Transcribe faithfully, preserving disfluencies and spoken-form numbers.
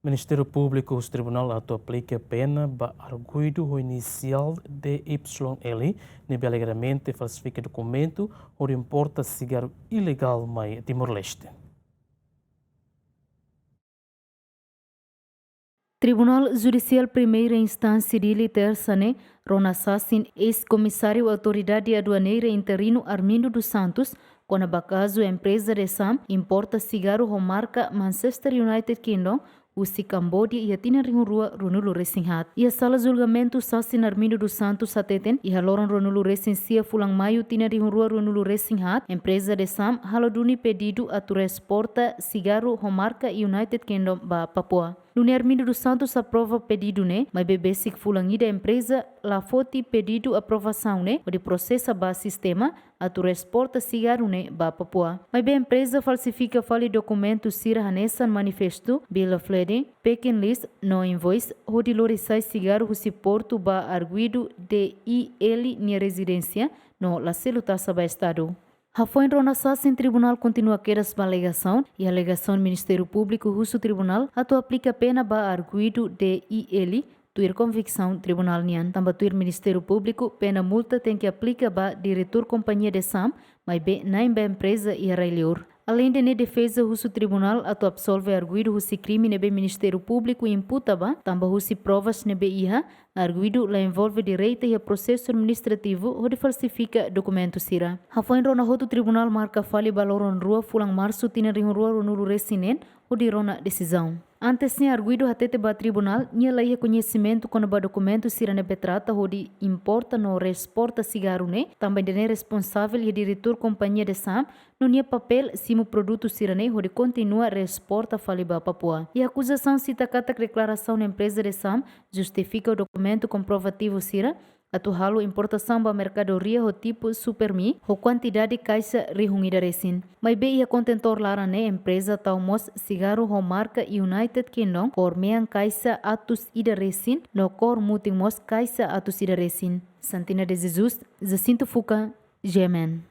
Ministériu Públiku husu tribunál atu aplika pena ba arguidu ho inisiál D Y L, ne'ebé alegadamente falsifika dokumentu hodi importa sigarru ilegál mai Timor-Leste. Tribunál Judisiál Primeira Instánsia Dili, tersa ne'e, rona sasin eis-komisáriu Autoridade Aduaneira interinu Armindo dos Santos, kona-ba kazu empreza DESAM importa sigarru ho marka Manchester United Kingdom, husi Kamboja iha tinan rihun rua ruanulu resin haat. Iha sala julgamentu, sasin Armindo dos Santos hateten, iha loron ruanulu resin sia fulan Maiu tinan rihun rua ruanulu resin haat, empreza DESAM halo duni pedidu atu reesporta sigarru ho marka United Kingdom ba Papua. Nune'e Armindo dos Santos aprova pedidu ne'e, maibé besik fulan ida empreza la foti pedidu aprovasaun ne'e, hodi prosesa ba sistema atu reesporta sigarru ne'e ba Papua. Maibé empreza falsifika fali dokumentu sira hanesan manifestu, bill of lading, packing list no invoice, hodi lori sai sigarru husi portu ba arguidu D Y L nia rezidénsia, no la selu taxa ba Estadu. Hafoin rona sasin, tribunál kontinua kedas ba alegasaun, i alegasaun Ministériu Públiku husu tribunál atu aplika pena ba arguidu D Y L, tuir konviksaun tribunál nian. Tanba tuir Ministériu Públiku, pena multa tenke aplika ba diretór kompañia DESAM, maibé na'in ba empreza iha rai-liur. Aleinde ne'e, defeza husu tribunál atu absolve arguidu husi krime ne'ebé Ministériu Públiku imputa ba, tanba husi provas ne'ebé iha, arguidu la envolve direta iha prosesu administrativu hodi falsifika dokumentu sira. Hafoin rona hotu, tribunál marka fali ba loron rua fulan Marsu tinan rihun rua ruanulu resin neen hodi rona desizaun. Antes ne'e, arguidu hatete ba tribunál, nia la iha koñesimentu kona-ba dokumentu sira ne'ebé trata hodi importa no reesporta sigarru ne'e, tanba ida-ne'e responsavel iha diretór kompañia DESAM, no nia papél simu produtu sira-ne'e hodi kontinua reesporta fali ba Papua. Iha akuzasaun sita katak deklarasaun empreza DESAM justifika ho dokumentu komprovativu sira atu halo importasaun ba merkadoria ho tipu Supermi ho kuantidade kaixa rihun ida resin. Maibé iha kontentór laran ne'e empreza tau mós sigarru ho marka United Kingdom, kór mean kaixa atus ida resin, no kór mutin mós kaixa atus ida resin. Santina de Jesus, Jacinto Fuca, G M N.